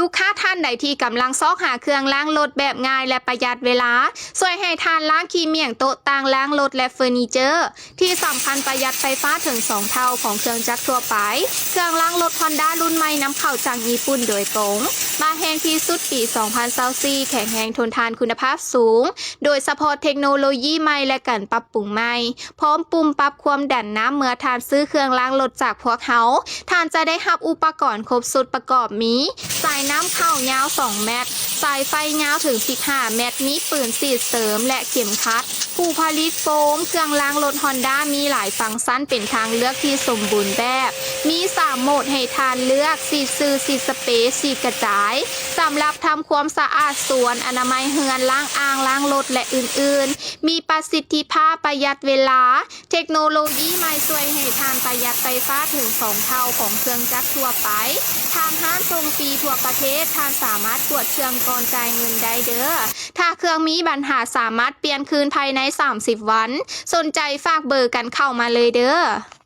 ລູກຄ້າທ່ານໃດທີ່ກຳລັງຊອກຫາເຄື່ອງລ້າງລົດແບບງ່າຍ ແລະ ປະຢັດເວລາ, ຊ່ວຍໃຫ້ທ່ານລ້າງຂີ້ໝ້ຽງໂຕະຕ່າງ, ລ້າງລົດ ແລະ ເຟີນີເຈີ. ທີ່ສຳຄັນ, ປະຢັດໄຟຟ້າເຖິງສອງເທົ່າຂອງເຄື່ອງຈັກທົ່ວໄປ. ເຄື່ອງລ້າງລົດຮອນດ້າລຸ້ນໃໝ່ນຳເຂົ້າຈາກຍີ່ປຸ່ນໂດຍຕົງ, ມາແຮງທີ່ສຸດປີສອງພັນຊາວສີ່, ແຂງແຮງ, ທົນທານ, ຄຸນນະພາບສູງ, ໂດຍສະເພາະເທັກໂນໂລຢີໃໝ່ ແລະ ການປັບປຸງໃໝ່. ພ້ອມປຸ່ມປັບຄວາມດັນນ້ຳ. ເມື່ອທ່ານຊື້ເຄື່ອງລ້າງລົດຈາກພວກເຮົາ, ທ່ານຈະໄດ້ຮັບອຸປະກອນຄົບຊຸດປະກອບມີ ສາຍນ້ຳເຂົ້າຍາວສອງແມັດ, ສາຍໄຟຍາວເຖິງສິບຫ້າແມັດ, ມີປືນສີດເສີມ ແລະ ເຂັມຂັດ. ຜູ້ຜະລິດໂຟມເຄື່ອງລ້າງລົດຮອນດ້າມີຫຼາຍຟັງຊັນ ເປັນທາງເລືອກທີ່ສົມບູນແບບ. ມີສາມໂໝດໃຫ້ທ່ານເລືອກ, ສີດຊື່, ສີດສະເປ, ສີດກະຈາຍ. ສຳລັບທຳຄວາມສະອາດສວນ, ອະນາໄມເຮືອນ, ລ້າງອ່າງ, ລ້າງລົດ ແລະ ອື່ນໆ. ມີປະສິດທິພາບ, ປະຢັດເວລາ. ເທັກໂນໂລຢີໃໝ່ຊ່ວຍໃຫ້ທ່ານປະຢັດໄຟຟ້າເຖິງສອງເທົ່າຂອງເຄື່ອງຈັກທົ່ວໄປ. ທາງຮ້ານສົ່ງຟຣີທົ່ວປະເທດ, ທ່ານສາມາດກວດເຄື່ອງກ່ອນຈ່າຍເງິນໄດ້ເດີ້. ຖ້າເຄື່ອງມີບັນຫາ, ສາມາດປ່ຽນຄືນພາຍໃນສາມສິບວັນ. ສົນໃຈຝາກເບີກັນເຂົ້າມາເລີຍເດີ້.